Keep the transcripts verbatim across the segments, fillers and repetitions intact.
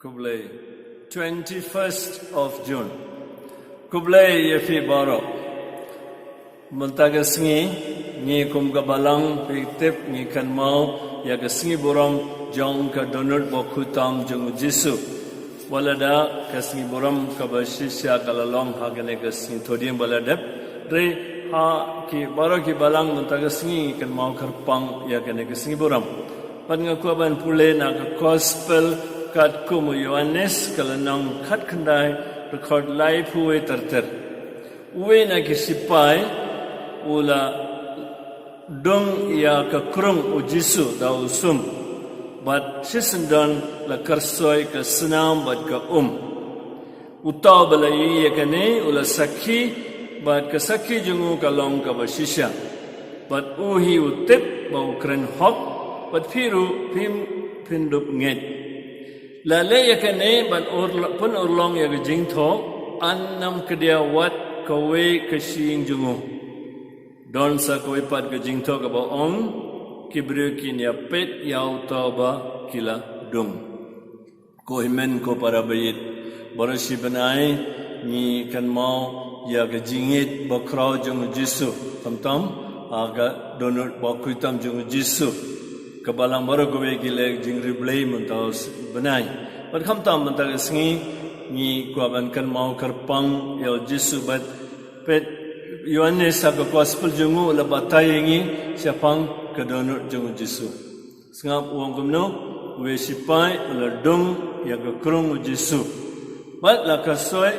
Khublei. Twenty-first of June. Khublei ïa phi baroh. Mynta ka sngi, ngi kum ka balang phi tip ngi kynmaw ïa ka sngi burom jong ka dohnud bakhuid tam jong u Jisu. Wat la da ka sngi burom kaba shisha ka la long ha kane ka sngi Thohdieng ba la dep. Hynrei ha ki baroh ki balang mynta ka sngi ngi kynmaw kyrpang ïa kane ka sngi burom. Bad nga kwah ban pule na ka gospel katkum u Ïoannis ka lynnong khatkhyndai, dkhot laiphew wei ter ter. Uwei na ki sipai u la dung ïa ka krung u Jisu da u sum, bad shisyndon la kyrsoi ka snam bad ka um. Uta uba la ïohi ïa kane u la sakhi, bad ka sakhi jong u ka long kaba shisha. Bad u hi u tip ba u kren hok, bad phi ruh phim pyndup ngeit. La leh ïa kane bad ur-, pynurlong ïa ka jingthoh, yn ym kdiah wat kawei ka shyieng jong u. Don sa kawei pat ka jingthoh kaba ong, ki briew kin ïa peit ïa uta uba ki la dung. Ko hynmen ko para baieit, baroh shi bnai ngi kynmaw ïa ka jingïeit bakhraw jong u Jisu, khamtam ha ka dohnud bakhuid tam jong u Jisu. Ka balang baroh kawei ki leh jingriewblei mynta u bnai. Bad khamtam mynta ka sngi ngi kwah ban kynmaw kyrpang ïa u Jisu bad peit Ïoannis ha ka gospel jong u la batai ïa ngi shaphang ka dohnud jong u Jisu. Sngap u ong kumno, uwei sipai u la dung ïa ka krung u Jisu. Bad la kyrsoi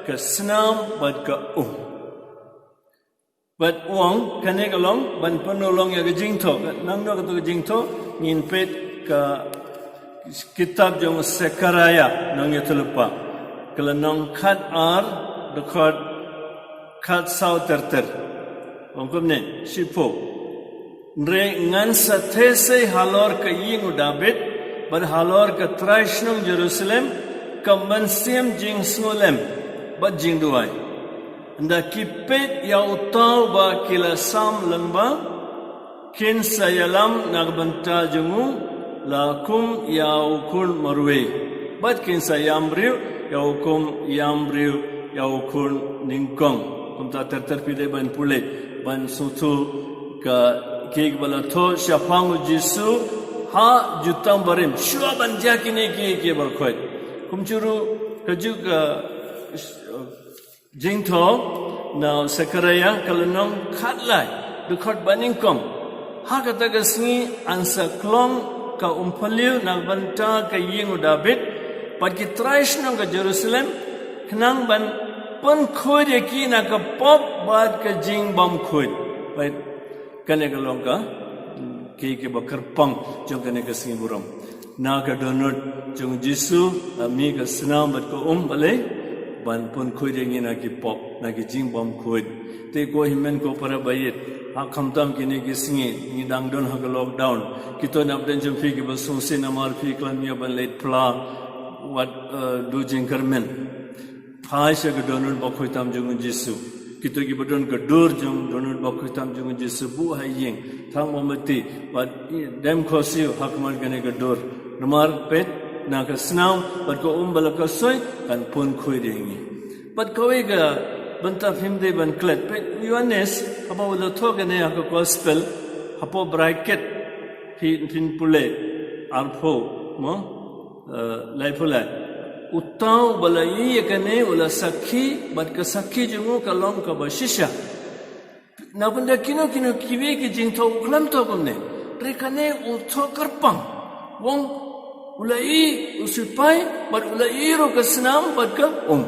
ka snam bad ka um. Bad u ong kane ka long ban pynurlong ïa ka jingthoh. Nangno kato ka jingthoh, ngin peit ka kitab jong u Sekharaiah nongïathuhlypa. Ka lynnong khatar, dkhot khatsaw ter ter. Ong kumne, shiphew. Hynrei ngan sa theh sei halor ka ïing u Dabid, bad halor ka trai shnong Jerusalem, ka mynsiem jingsngewlem bad jingduwai. Ynda ki peit ïa uta uba ki la sam lyngba, kin sa ïalam na ka bynta jong u, la kum ïa u khun marwei. Bad kin sa ïam briew ïa u kum ïam briew ïa u khun nyngkong. Kumta ter ter phi dei ban pule, ban sngewthuh ka, kiei kiba la thoh shaphang u Jisu ha Jutang Barim. Shuwa ban jia kine kiei kiei baroh khoit. Kumjuh ruh kajuh ka, uh, jingthoh na u Sekharaiah ka lynnong khatlai, dkhot banyngkong. Ha kata ka sngi yn sa khlong ka umphylliuh na ka bynta ka ïing u Dabid, bad ki trai shnong ka Jerusalem, khnang ban pynkhuid ïa ki na ka pop bad ka jingbymkhuid. Peit, kane ka long ka, hmm, kiei kiei ba kyrpang jong kane ka sngi burom. Na ka dohnud jong u Jisu, la mih ka snam bad ka um, balei? Ban pynkhuid ïa ngi na ki pop, na ki jingbymkhuid. Te ko hynmen ko para baieit, ha khamtam kine ki sngi, ngi dang don ha ka lockdown. Kito na pdeng jong phi kiba sngewsih namar phi khlem ïoh ban leit phla, wat, eh, duh jingkyrmen. Phai sha ka dohnud bakhuid tam jong u Jisu. Kito kiba don ka dur jong dohnud bakhuid tam jong u Jisu, buh ha ïing, thang mombati, bad dem khohsiew ha khmat kane ka dur. Namar peit, na ka snam bad ka um ba la kyrsoi kan pynkhuid ïa ngi. Bad kawei ka bynta phim dei ban klet, peit, Ïoannis haba u la thoh kane ha ka gospel, hapoh bracket phi, phin pule, arphew, mo? Eh, laiphew lai. Uta uba la ïohi ïa kane u la sakhi, bad ka sakhi jong u ka long kaba shisha. Na bynta kino kino kiwei ki jingthoh u khlem thoh kumne. Hynrei kane u thoh kyrpang. U ong u la ïohi u sipai, bad u la ïohi ruh ka snam bad ka um.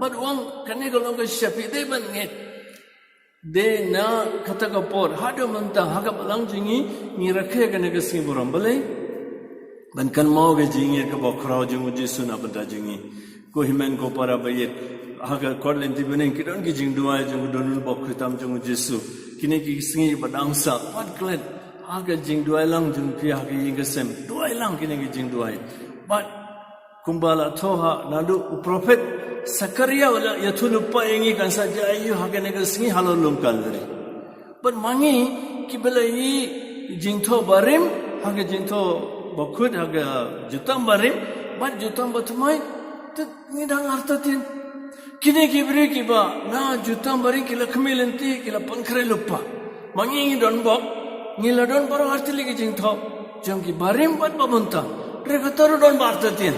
Bad u ong kane ka long ka shisha, phi dei ban ngeit. Dei na kata ka por, haduh mynta, ha ka balang jong ngi, ngi rakhe kane ka sngi burom, balei? Ban kynmaw ka jingïeit kaba khraw jong u Jisu na bynta jong ngi. Ko hynmen ko para baieit, ha ka kot lynti bneng ki don ki jingduwai jong ka dohnud bakhuid tam jong u Jisu. Kine ki sngi ba dang sah, pat klet, ha ka jingduwai lang jong phi ha ka ïing ka sem, duwai lang kine ki jingduwai. Bad kumba la thoh ha, naduh u prophet Sekharaiah u la ïathuh lypa ïa ngi kan sa jia aïu ha kane ka sngi halor lum Kalbari. Bad ma ngi kiba la ïohi jingthoh barim, ha ka jingthoh bakhuid, ha ka Jutang Barim, Pat jutang ba thymmai, te ngi dang artatien. Kine ki briew kiba na jutang barim ki la khmih lynti, ki la pynkhreh lypa. Ma ngi ngi don bok, ngi la don baroh artylli ki jingthoh jong ki barim bad ba bun tam. Hynrei kata ruh don ba artatien.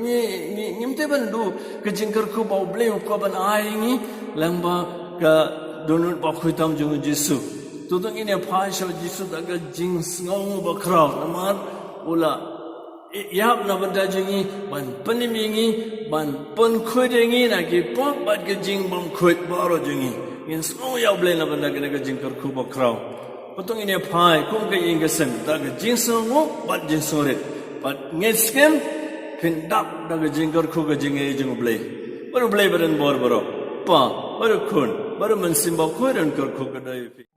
Ngi, ngi, ngim tip ban duh ka jingkyrkhu ba U Blei u kwah ban ai ïa ngi lyngba ka dohnud ba khuid tam jong U Jisu. To ngin ïa phai sha U Jisu da ka jingsngew bakhraw, namar u la ïap na bynta jong ngi, ban pynim ïa ngi, ban pynkhuid ïa ngi na ki pop bad ka jingbymkhuid baroh jong ngi. Ngin sngew ïa U Blei na bynta kane ka jingkyrkhu bakhraw. Pat to ngin ïa phai kum ka ïing ka sem da ka jingsngewnguh bad jingsngewrit. Bad ngeit skhem phin dap da ka jingkyrkhu ka jingaiei jong U Blei. Bad U Blei ba don bor baroh, Kpa bad U Khun bad U Mynsiem Bakhuid un kyrkhu kyrdoh ïa phi.